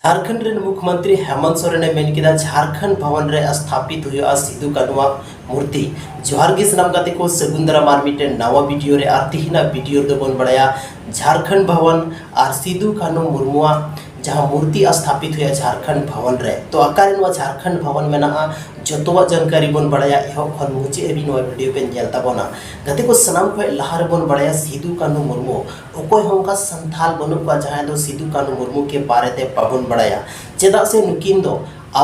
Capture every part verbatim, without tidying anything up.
ᱡᱷᱟᱲᱠᱷᱚᱸᱰ ᱨᱮᱱ ᱢᱩᱠᱷᱭᱚᱢᱚᱱᱛᱨᱤ ᱦᱮᱢᱚᱱᱛ ᱥᱚᱨᱮᱱ ᱮ ᱢᱮᱱ ᱠᱮᱫᱟ, ᱡᱷᱟᱲᱠᱷᱚᱸᱰ ᱵᱷᱚᱵᱚᱱ ᱨᱮ ᱥᱛᱷᱟᱯᱤᱛ ᱦᱩᱭᱩᱜᱼᱟ ᱥᱤᱫᱩ ᱠᱟᱹᱱᱩᱣᱟᱜ ᱢᱩᱨᱛᱤ᱾ ᱡᱚᱦᱟᱨ ᱜᱮ ᱥᱟᱱᱟᱢ ᱜᱟᱛᱮ ᱠᱚ, ᱥᱟᱹᱜᱩᱱ ᱫᱟᱨᱟᱢ ᱟᱨ ᱢᱤᱫᱴᱮᱱ ᱱᱟᱣᱟ ᱵᱷᱤᱰᱤᱭᱳ ᱨᱮ᱾ ᱟᱨ ᱛᱤᱦᱤᱧᱟᱜ ᱵᱷᱤᱰᱤᱭᱳ ᱨᱮᱫᱚ ᱵᱚᱱ ᱵᱟᱲᱟᱭᱟ ᱡᱷᱟᱲᱠᱷᱚᱸᱰ ᱵᱷᱚᱵᱚᱱ ᱟᱨ ᱥᱤᱫᱩ ᱠᱟᱹᱱᱩ ᱢᱩᱨᱢᱩᱣᱟᱜ ᱡᱟᱦᱟᱸ ᱢᱩᱨᱛᱤ ᱥᱛᱷᱟᱯᱤᱛ ᱦᱩᱭᱩᱜᱼᱟ ᱡᱷᱟᱲᱠᱷᱚᱸᱰ ᱵᱷᱚᱵᱚᱱ ᱨᱮ᱾ ᱛᱚ ᱚᱠᱟᱨᱮ ᱱᱚᱣᱟ ᱡᱷᱟᱲᱠᱷᱚᱸᱰ ᱵᱷᱚᱵᱚᱱ ᱢᱮᱱᱟᱜᱼᱟ, ᱡᱚᱛᱚᱣᱟᱜ ᱡᱟᱱᱠᱟᱨᱤ ᱵᱚᱱ ᱵᱟᱲᱟᱭᱟ᱾ ᱮᱦᱚᱵ ᱠᱷᱚᱱ ᱢᱩᱪᱟᱹᱫ ᱦᱟᱹᱵᱤᱡ ᱱᱚᱣᱟ ᱵᱷᱤᱰᱤᱭᱳ ᱵᱮᱱ ᱧᱮᱞ ᱛᱟᱵᱚᱱᱟ᱾ ᱜᱟᱛᱮ ᱠᱚ, ᱥᱟᱱᱟᱢ ᱠᱷᱚᱱ ᱞᱟᱦᱟ ᱨᱮᱵᱚᱱ ᱵᱟᱲᱟᱭᱟ ᱥᱤᱫᱩ ᱠᱟᱹᱱᱩ ᱢᱩᱨᱢᱩ᱾ ᱚᱠᱚᱭ ᱦᱚᱸ ᱚᱱᱠᱟ ᱥᱟᱱᱛᱷᱟᱞ ᱵᱟᱹᱱᱩᱜ ᱠᱚᱣᱟ ᱡᱟᱦᱟᱸᱭ ᱫᱚ ᱥᱤᱫᱩ ᱠᱟᱹᱱᱩ ᱢᱩᱨᱢᱩ ᱠᱮ ᱵᱟᱨᱮ ᱛᱮ ᱵᱟᱵᱚᱱ ᱵᱟᱲᱟᱭᱟ, ᱪᱮᱫᱟᱜ ᱥᱮ ᱱᱩᱠᱤᱱ ᱫᱚ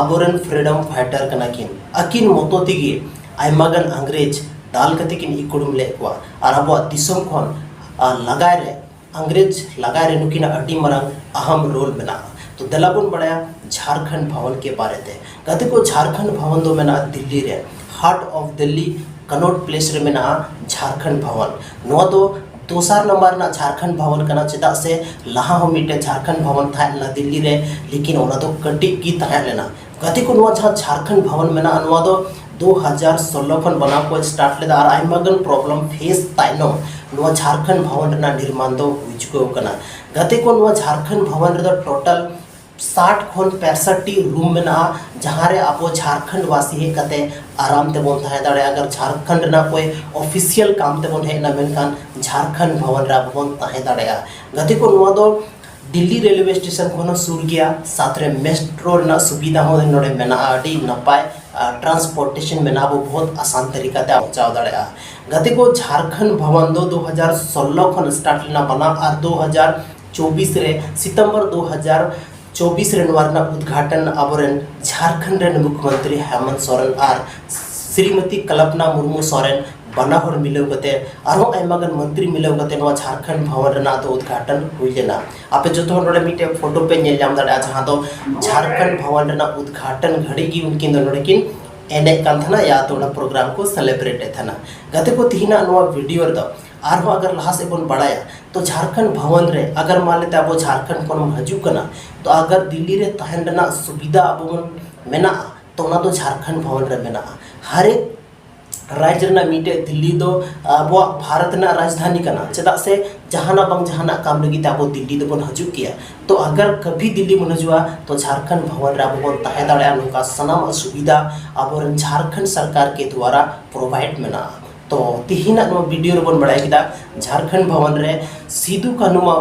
ᱟᱵᱚᱨᱮᱱ ᱯᱷᱨᱤᱰᱚᱢ ᱯᱷᱟᱭᱴᱟᱨ ᱠᱟᱱᱟ ᱠᱤᱱ᱾ ᱟᱹᱠᱤᱱ ᱢᱚᱛᱚ ᱛᱮᱜᱮ ᱟᱭᱢᱟ ᱜᱟᱱ ᱤᱝᱨᱮᱡᱽ ᱫᱟᱞ ᱠᱟᱛᱮ ᱠᱤᱱ ᱤᱠᱩᱲᱩᱢ ᱞᱮᱫ ᱠᱚᱣᱟ ᱟᱨ ᱟᱵᱚᱣᱟᱜ ᱫᱤᱥᱚᱢ ᱠᱷᱚᱱ ᱟᱨ ᱞᱟᱜᱟᱭ ᱨᱮ, ᱤᱝᱨᱮᱡᱽ ᱞᱟᱜᱟᱭ ᱨᱮ ᱱᱩᱠᱤᱱᱟᱜ ᱟᱹᱰᱤ ᱢᱟᱨᱟᱝ ᱟᱦᱟᱢ ᱨᱳᱞ ᱢᱮᱱᱟᱜᱼᱟ᱾ ᱛᱚ ᱫᱮᱞᱟ ᱵᱚᱱ ᱵᱟᱲᱟᱭᱟ ᱡᱷᱟᱲᱠᱷᱚᱸᱰ ᱵᱷᱚᱵᱚᱱ ᱠᱮ ᱵᱟᱨᱮ ᱛᱮ᱾ ᱜᱟᱛᱮ ᱠᱚ, ᱡᱷᱟᱲᱠᱷᱚᱸᱰ ᱵᱷᱚᱵᱚᱱ ᱫᱚ ᱢᱮᱱᱟᱜᱼᱟ ᱫᱤᱞᱞᱤ ᱨᱮ, heart of Delhi, Kannada place ᱨᱮ ᱢᱮᱱᱟᱜᱼᱟ ᱡᱷᱟᱲᱠᱷᱚᱸᱰ ᱵᱷᱚᱵᱚᱱ᱾ ᱱᱚᱣᱟ ᱫᱚ ᱫᱚᱥᱟᱨ ᱱᱟᱢᱵᱟᱨ ᱨᱮᱱᱟᱜ ᱡᱷᱟᱲᱠᱷᱚᱸᱰ ᱵᱷᱚᱵᱚᱱ ᱠᱟᱱᱟ, ᱪᱮᱫᱟᱜ ᱥᱮ ᱞᱟᱦᱟ ᱦᱚᱸ ᱢᱤᱫᱴᱮᱱ ᱡᱷᱟᱲᱠᱷᱚᱸᱰ ᱵᱷᱚᱵᱚᱱ ᱛᱟᱦᱮᱸ ᱞᱮᱱᱟ ᱫᱤᱞᱞᱤ ᱨᱮ, ᱞᱮᱠᱤᱱ ᱚᱱᱟ ᱫᱚ ᱠᱟᱹᱴᱤᱡ ᱜᱮ ᱛᱟᱦᱮᱸ ᱞᱮᱱᱟ᱾ ᱜᱟᱛᱮ ᱠᱚ, ᱱᱚᱣᱟ ᱡᱟᱦᱟᱸ ᱡᱷᱟᱲᱠᱷᱚᱸᱰ ᱵᱷᱚᱵᱚᱱ ᱢᱮᱱᱟᱜᱼᱟ, ᱱᱚᱣᱟ ᱫᱚ ᱫᱩ ᱦᱟᱡᱟᱨ ᱥᱳᱞᱞᱳ ᱠᱷᱚᱱ ᱵᱮᱱᱟᱣ ᱠᱚ ᱥᱴᱟᱨᱴ ᱞᱮᱫᱟ ᱟᱨ ᱟᱭᱢᱟ ᱜᱟᱱ ᱯᱨᱚᱵᱞᱮᱢ ᱯᱷᱮᱥ ᱛᱟᱭᱱᱚᱢ ᱱᱚᱣᱟ ᱡᱷᱟᱲᱠᱷᱚᱸᱰ ᱵᱷᱚᱵᱚᱱ ᱨᱮᱱᱟᱜ ᱱᱤᱨᱢᱟᱱ ᱫᱚ ᱦᱩᱭ ᱪᱩᱠᱟᱹᱣ ᱠᱟᱱᱟ᱾ ᱜᱟᱛᱮ ᱠᱚ, ᱱᱚᱣᱟ ᱡᱷᱟᱲᱠᱷᱚᱸᱰ ᱵᱷᱚᱵᱚᱱ ᱨᱮᱫᱚ ᱴᱳᱴᱟᱞ ᱥᱟᱴ ᱠᱷᱚᱱ ᱯᱮᱸᱥᱚᱴᱴᱤ ᱨᱩᱢ ᱢᱮᱱᱟᱜᱼᱟ, ᱡᱟᱦᱟᱸ ᱨᱮ ᱟᱵᱚ ᱡᱷᱟᱲᱠᱷᱚᱸᱰ ᱵᱟᱥᱤ ᱦᱮᱡ ᱠᱟᱛᱮ ᱟᱨᱟᱢ ᱛᱮᱵᱚᱱ ᱛᱟᱦᱮᱸ ᱫᱟᱲᱮᱭᱟᱜᱼᱟ᱾ ᱟᱜᱟᱨ ᱡᱷᱟᱲᱠᱷᱚᱸᱰ ᱨᱮᱱᱟᱜ ᱠᱚᱭ ᱚᱯᱷᱤᱥᱤᱭᱟᱞ ᱠᱟᱢ ᱛᱮᱵᱚᱱ ᱦᱮᱡ ᱮᱱᱟ, ᱢᱮᱱᱠᱷᱟᱱ ᱡᱷᱟᱲᱠᱷᱚᱸᱰ ᱵᱷᱚᱵᱚᱱ ᱨᱮ ᱟᱵᱚ ᱵᱚᱱ ᱛᱟᱦᱮᱸ ᱫᱟᱲᱮᱭᱟᱜᱼᱟ᱾ ᱜᱟᱛᱮ ᱠᱚ, ᱱᱚᱣᱟ ᱫᱚ ᱫᱤᱞᱞᱤ ᱨᱮᱞᱣᱮ ᱥᱴᱮᱥᱚᱱ ᱠᱷᱚᱱ ᱦᱚᱸ ᱥᱩᱨ ᱜᱮᱭᱟ, ᱥᱟᱛ ᱨᱮ ᱢᱮᱴᱨᱳ ᱨᱮᱱᱟᱜ ᱥᱩᱵᱤᱫᱷᱟ ᱦᱚᱸ ᱱᱚᱰᱮ ᱢᱮᱱᱟᱜᱼᱟ, ᱟᱹᱰᱤ ᱱᱟᱯᱟᱭ ᱴᱨᱟᱱᱥᱯᱳᱨᱴᱮᱥᱚᱱ ᱢᱮᱱᱟᱜᱼᱟ, ᱟᱵᱚ ᱵᱚᱦᱩᱛ ᱟᱥᱟᱱ ᱛᱟᱹᱨᱤᱠᱟ ᱛᱮ ᱯᱚᱦᱪᱟᱣ ᱫᱟᱲᱮᱭᱟᱜᱼᱟ᱾ ᱜᱟᱛᱮ ᱠᱚ, ᱡᱷᱟᱲᱠᱷᱚᱸᱰ ᱵᱷᱚᱵᱚᱱ ᱫᱚ ᱫᱩ ᱦᱟᱡᱟᱨ ᱥᱳᱞᱞᱳ ᱠᱷᱚᱱ ᱥᱴᱟᱨᱴ ᱞᱮᱱᱟ ᱵᱟᱱᱟᱣ ᱟᱨ ᱫᱩ ᱦᱟᱡᱟᱨ ᱪᱚᱵᱵᱤᱥ ᱨᱮ, ᱥᱤᱛᱚᱢᱵᱚᱨ ᱫᱩ ᱦᱟᱡᱟᱨ ᱪᱚᱵᱵᱤᱥ ᱨᱮ ᱱᱚᱣᱟ ᱨᱮᱱᱟᱜ ᱩᱫᱽᱜᱷᱟᱴᱚᱱ ᱟᱵᱚᱨᱮᱱ ᱡᱷᱟᱲᱠᱷᱚᱸᱰ ᱨᱮᱱ ᱢᱩᱠᱷᱭᱚᱢᱚᱱᱛᱨᱤ ᱦᱮᱢᱚᱱᱛ ᱥᱚᱨᱮᱱ ᱟᱨ ᱥᱨᱤᱢᱚᱛᱤ ᱠᱚᱞᱯᱚᱱᱟ ᱢᱩᱨᱢᱩ ᱥᱚᱨᱮᱱ ᱵᱟᱱᱟ ᱦᱚᱲ ᱢᱤᱞᱟᱹᱣ ᱠᱟᱛᱮ, ᱟᱨᱦᱚᱸ ᱟᱭᱢᱟ ᱜᱟᱱ ᱢᱚᱱᱛᱨᱤ ᱢᱤᱞᱟᱹᱣ ᱠᱟᱛᱮ ᱱᱚᱣᱟ ᱡᱷᱟᱲᱠᱷᱚᱸᱰ ᱵᱷᱚᱵᱚᱱ ᱨᱮᱱᱟᱜ ᱫᱚ ᱩᱫᱽᱜᱷᱟᱴᱚᱱ ᱦᱩᱭ ᱞᱮᱱᱟ᱾ ᱟᱯᱮ ᱡᱚᱛᱚ ᱦᱚᱲ ᱱᱚᱰᱮ ᱢᱤᱫᱴᱮᱡ ᱯᱷᱳᱴᱳ ᱯᱮ ᱧᱮᱞ ᱧᱟᱢ ᱫᱟᱲᱮᱭᱟᱜᱼᱟ, ᱡᱟᱦᱟᱸ ᱫᱚ ᱡᱷᱟᱲᱠᱷᱚᱸᱰ ᱵᱷᱚᱵᱚᱱ ᱨᱮᱱᱟᱜ ᱩᱫᱽᱜᱷᱟᱴᱚᱱ ᱜᱷᱟᱹᱲᱤᱡ ᱜᱮ ᱩᱱᱠᱤᱱ ᱫᱚ ᱱᱚᱰᱮ ᱠᱤᱱ ᱮᱱᱮᱡ ᱠᱟᱱ ᱛᱟᱦᱮᱱᱟ, ᱭᱟ ᱛᱚ ᱚᱱᱟ ᱯᱨᱳᱜᱨᱟᱢ ᱠᱚ ᱥᱮᱞᱮᱵᱨᱮᱴ ᱮᱫ ᱛᱟᱦᱮᱱᱟ᱾ ᱜᱟᱛᱮ ᱠᱚ, ᱛᱤᱦᱤᱧᱟᱜ ᱱᱚᱣᱟ ᱵᱷᱤᱰᱤᱭᱳ ᱨᱮᱫᱚ ᱟᱨᱦᱚᱸ ᱟᱜᱟᱨ ᱞᱟᱦᱟ ᱥᱮᱫ ᱵᱚᱱ ᱵᱟᱲᱟᱭᱟ, ᱛᱚ ᱡᱷᱟᱲᱠᱷᱚᱸᱰ ᱵᱷᱚᱵᱚᱱ ᱨᱮ ᱟᱜᱟᱨ ᱢᱟᱱ ᱞᱮᱛᱮ ᱟᱵᱚ ᱡᱷᱟᱲᱠᱷᱚᱸᱰ ᱠᱷᱚᱱ ᱵᱚᱱ ᱦᱤᱡᱩᱜ ᱠᱟᱱᱟ, ᱛᱚ ᱟᱜᱟᱨ ᱫᱤᱞᱞᱤ ᱨᱮ ᱛᱟᱦᱮᱱ ᱨᱮᱱᱟᱜ ᱥᱩᱵᱤᱫᱷᱟ ᱟᱵᱚ ᱵᱚᱱ ᱢᱮᱱᱟᱜᱼᱟ, ᱛᱚ ᱚᱱᱟ ᱫᱚ ᱡᱷᱟᱲᱠᱷᱚᱸᱰ ᱵᱷᱚᱵᱚᱱ ᱨᱮ ᱢᱮᱱᱟᱜᱼᱟ᱾ ᱦᱟᱨᱮᱠ ᱨᱟᱡᱽ ᱨᱮᱱᱟᱜ ᱢᱤᱫᱴᱮᱡ ᱫᱤᱞᱞᱤ ᱫᱚ ᱟᱵᱚᱣᱟᱜ ᱵᱷᱟᱨᱚᱛ ᱨᱮᱱᱟᱜ ᱨᱟᱡᱽᱫᱷᱟᱱᱤ ᱠᱟᱱᱟ, ᱪᱮᱫᱟᱜ ᱥᱮ ᱡᱟᱦᱟᱱᱟᱜ ᱵᱟᱝ ᱡᱟᱦᱟᱱᱟᱜ ᱠᱟᱢ ᱞᱟᱹᱜᱤᱫ ᱛᱮ ᱟᱵᱚ ᱫᱤᱞᱞᱤ ᱫᱚᱵᱚᱱ ᱦᱤᱡᱩᱜ ᱜᱮᱭᱟ᱾ ᱛᱚ ᱟᱜᱟᱨ ᱠᱟᱵᱷᱤ ᱫᱤᱞᱞᱤ ᱵᱚᱱ ᱦᱤᱡᱩᱜᱼᱟ, ᱛᱚ ᱡᱷᱟᱨᱠᱷᱚᱸᱰ ᱵᱷᱚᱵᱚᱱ ᱨᱮ ᱟᱵᱚ ᱵᱚᱱ ᱛᱟᱦᱮᱸ ᱫᱟᱲᱮᱭᱟᱜᱼᱟ᱾ ᱱᱚᱝᱠᱟ ᱥᱟᱱᱟᱢᱟᱜ ᱥᱩᱵᱤᱫᱷᱟ ᱟᱵᱚᱨᱮᱱ ᱡᱷᱟᱨᱠᱷᱚᱸᱰ ᱥᱚᱨᱠᱟᱨ ᱠᱮ ᱫᱣᱟᱨᱟ ᱯᱨᱳᱵᱷᱟᱭᱤᱰ ᱢᱮᱱᱟᱜᱼᱟ᱾ ᱛᱚ ᱛᱤᱦᱤᱧᱟᱜ ᱱᱚᱣᱟ ᱵᱷᱤᱰᱤᱭᱳ ᱨᱮᱵᱚᱱ ᱵᱟᱲᱟᱭ ᱠᱮᱫᱟ ᱡᱷᱟᱨᱠᱷᱚᱸᱰ ᱵᱷᱚᱵᱚᱱ ᱨᱮ ᱥᱤᱫᱩ ᱠᱟᱹᱱᱦᱩ ᱢᱟ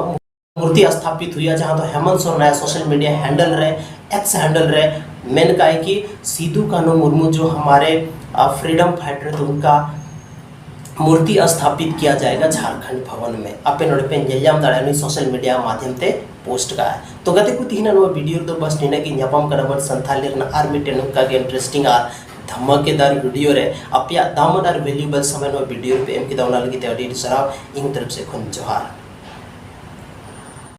ᱢᱩᱨᱛᱤ ᱥᱛᱷᱟᱯᱤᱛ ᱦᱩᱭᱩᱜᱼᱟ, ᱡᱟᱦᱟᱸ ᱫᱚ ᱦᱮᱢᱚᱱᱛ ᱥᱚᱨᱱᱟ ᱥᱳᱥᱟᱞ ᱢᱤᱰᱤᱭᱟ ᱦᱮᱱᱰᱮᱞ ᱨᱮ, ᱮᱠᱥ ᱦᱮᱱᱰᱮᱞ ᱨᱮ ᱢᱮᱱ ᱠᱟᱜᱼᱟᱭ ᱠᱤ ᱥᱤᱫᱩ ᱠᱟᱹᱱᱦᱩ ᱢᱩᱨᱢᱩ ᱡᱚ ᱦᱟᱢᱟᱨᱮ ᱯᱷᱨᱤᱰᱚᱢ ᱯᱷᱟᱭᱴᱟᱨ ᱛᱷᱮ ᱩᱱᱠᱟ ᱢᱩᱨᱛᱤ ᱥᱛᱷᱟᱯᱤᱛ ᱠᱤᱭᱟ ᱡᱟᱭᱮᱜᱟ ᱡᱷᱟᱨᱠᱷᱚᱸᱰ ᱵᱷᱚᱵᱚᱱ ᱢᱮ᱾ ᱟᱯᱮ ᱱᱚᱰᱮ ᱯᱮ ᱧᱮᱞ ᱧᱟᱢ ᱫᱟᱲᱮᱭᱟᱜᱼᱟ, ᱱᱩᱭ ᱥᱳᱥᱟᱞ ᱢᱤᱰᱤᱭᱟ ᱢᱟᱫᱷᱭᱚᱢ ᱛᱮ ᱯᱳᱥᱴ ᱠᱟᱜᱼᱟᱭ᱾ ᱛᱚ ᱜᱟᱛᱮ ᱠᱚ, ᱛᱤᱦᱤᱧᱟᱜ ᱱᱚᱣᱟ ᱵᱷᱤᱰᱤᱭᱳ ᱨᱮᱫᱚ ᱵᱟᱥ ᱱᱤᱱᱟᱹᱜ ᱜᱮ᱾ ᱧᱟᱯᱟᱢ ᱠᱟᱱᱟ ᱵᱚᱱ ᱥᱟᱱᱛᱷᱟᱞᱤ ᱨᱮᱱᱟᱜ ᱟᱨ ᱢᱤᱫᱴᱮᱱ ᱱᱚᱝᱠᱟ ᱜᱮ ᱤᱱᱴᱟᱨᱮᱥᱴᱤᱝ ᱟᱨ ᱫᱷᱟᱢᱟᱠᱮᱫᱟᱨ ᱵᱷᱤᱰᱤᱭᱳ ᱨᱮ᱾ ᱟᱯᱮᱭᱟᱜ ᱫᱟᱢᱟᱱ ᱟᱨ ᱵᱷᱮᱞᱩᱭᱮᱵᱚᱞ ᱥᱚᱢᱚᱭ ᱱᱚᱣᱟ ᱵᱷᱤᱰᱤᱭᱳ ᱨᱮᱯᱮ ᱮᱢ ᱠᱮᱫᱟ, ᱚᱱᱟ ᱞᱟᱹᱜᱤᱫ ᱛᱮ ᱟᱹᱰᱤ ᱟᱹᱰᱤ ᱥᱟᱨᱦᱟᱣ ᱤᱧ ᱛᱚᱨᱚᱯ ᱥᱮᱫ ᱠᱷᱚᱱ ᱡᱚᱦᱟᱨ᱾